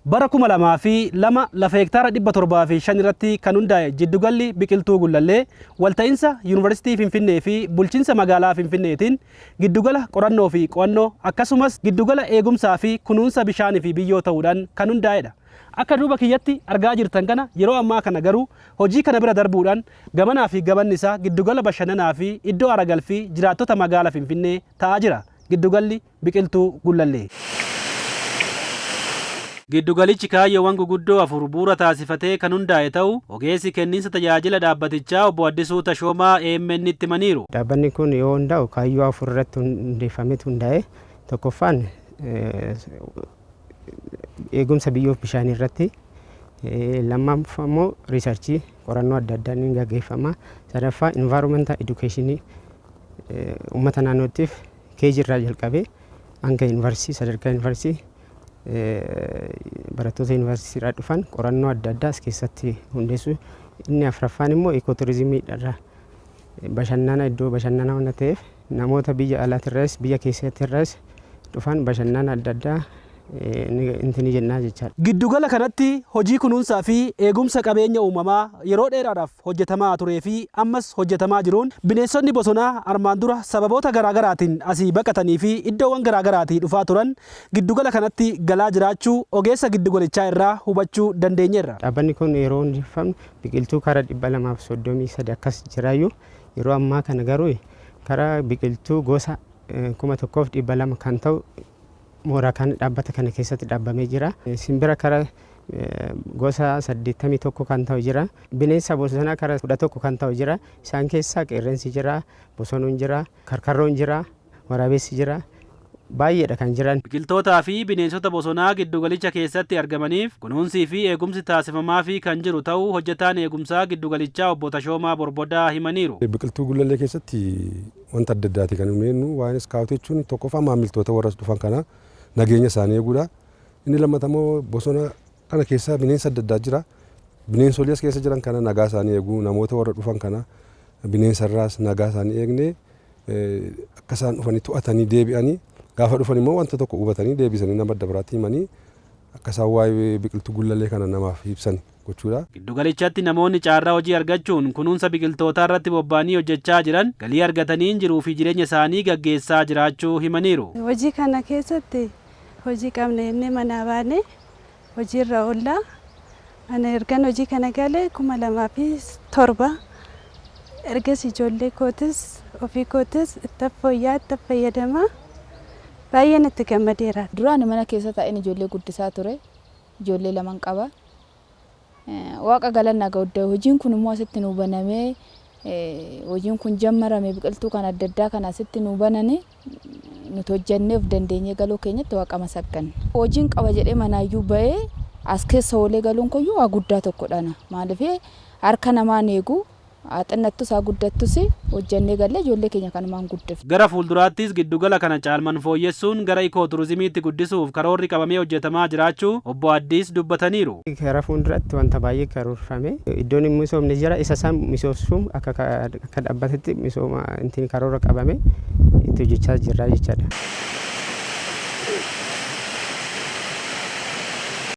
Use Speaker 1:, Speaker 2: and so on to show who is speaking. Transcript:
Speaker 1: Bara 2002 lafa hektaara 705 irratti kan hundaa'e Jiddugalli Biqiltuu Gullallee walta'iinsa Yuunivarsiitii Finfinnee fi Bulchiinsa Magaalaa Finfinneetiin giddugala qorannoo fi qo'annoo akkasumas giddugala eegumsaa fi kunuunsa bishaanii fi biyyoo ta'uudhaan kan hundaa'edha. Akka duuba kiyyatti argaa jirtan kana yeroo ammaa kana garuu hojii kana bira darbuudhaan gamanaa fi gamanni isaa giddugala bashannanaa fi iddoo aaragalfii jiraattota magaala Finfinnee ta'aa jira. Giddugalli Biqiltuu Gullallee. Giddugalichi kaayyoowwan guguddoo 4 bu'uura taasifatee kan hundaa'e ta'uu ogeessi kenniinsa tajaajila dhaabbatichaa obbo Addisuu Tashoomaa AMN'tti himaniiru.
Speaker 2: Dhaabbanni kun yoo hundaa'u kaayyoo 4 irratti hundeeffametu hundaa'e. Tokkoffaan eegumsa biyyoof bishaanii irratti, lammaffaa immoo riisarchii qorannoo adda addaa ni gaggeeffama. Sadaffaa environmental education uummata naannootiif KG irraa jalqabee hanga yuunivarsiitii sadarkaa yuunivarsiitii barattoota yuunivarsiitii irraa dhufan qorannoo adda addaa as keessatti hundeessu. Inni afraffaan immoo ikooturizimii irraa bashannana iddoo bashannanaa waan ta'eef namoota biyya alaatirraas biyya keessattirraas dhufan bashannana adda addaa intini jennaa jechaadha.
Speaker 1: Giddugala kanatti hojii kunuunsaa fi eegumsa qabeenya uumamaa yeroo dheeraadhaaf hojjetamaa turee fi ammas hojjetamaa jiruun bineensonni bosonaa armaan dura sababoota garaagaraatiin asii baqatanii fi iddoowwan garaagaraatii dhufaa turan giddugala kanatti galaa jiraachuu ogeessa giddugalichaa irraa hubachuu dandeenyeerra.
Speaker 2: Dhaabbanni kun yeroo hundeeffamu biqiltuu karaa 233 akkas jiraayyuu yeroo ammaa kana garuu karaa biqiltuu gosa 1200 kan ta'u mooraa kana dhaabbata kana keessatti dhaabbamee jira. Simbira karaa gosa 81 kan ta'u jira. Bineensa bosonaa karaa 11 kan ta'u jira. Isaan keessaa qeerransi jira, bosonuun jira, karkarroon jira, waraabessi jira. Baay'eedha kan jiran.
Speaker 1: Biqiltootaa fi bineensota bosonaa giddugalicha keessatti argamaniif kunuunsii fi eegumsi taasifamaafii kan jiru ta'uu hojjetaan eegumsaa giddugalichaa obbo Tashoomaa Borbodaa himaniiru.
Speaker 3: Biqiltuu Gullallee keessatti wanta adda addaati kan nuyi eenyu waa'een iskaawutii jechuun tokkoffaa maamiltoota warra as dhufan kana nageenya isaanii eeguudha. Inni lammataa immoo bosona kana keessa bineensa adda addaa jira. Bineensolii as keessa jiran kana nagaa isaanii eeguu namoota warra dhufan kana bineensa irraas nagaa isaanii eegnee akka isaan dhufanii to'atanii deebi'anii gaafa dhufan immoo wanta tokko hubatanii deebisanii nama adda biraatti himanii akka isaan waa'ee biqiltuu Gullallee kana namaaf ibsan gochuudha.
Speaker 1: Giddugalichatti namoonni caarraa hojii argachuun kunuunsa biqiltootaa irratti bobba'anii hojjechaa jiran galii argataniin jiruu fi jireenya isaanii gaggeessaa jiraachuu himaniiru.
Speaker 4: Hojii kana keessatti hojii qabna jennee manaa baane hojiirra oolla. Ani ergan hojii kana gale 2007 ergas ijoollee kootis ofii kootis itti fooyya'aa itti fayyadamaa baay'een itti gammadeera.
Speaker 5: Duraan mana keessa taa'een ijoollee guddisaa ture. Ijoollee laman qaba. Waaqa galannaa guddaa hojiin kun immoo asitti nu banamee hojiin kun jammarame biqiltuu kan adda addaa kan asitti nu banani nuti hojjannee of dandeenyee galuu keenyatti waaqa masagganna. Hojiin qaba jedhee manaayyuu ba'ee as keessa oolee galuun koyyuu waa guddaa tokkodha. Maaliif harka namaan eegu haa xinnattus haa guddattus hojjannee gallee ijoollee keenya kanumaan guddifna.
Speaker 1: Gara fuulduraattis giddugala kana caalman fooyyessuun gara ikooturizimiitti guddisuuf karoorri qabamee hojjetamaa jiraachuu obbo Addis dubbataniiru.
Speaker 2: Gara fuulduraatti wanta baay'ee karoorfame iddoon hin misoomne jira isa isaan misoomsuun akka dhaabbatetti misooma ittiin karoora qabame itti hojjechaa jirra jechaadha.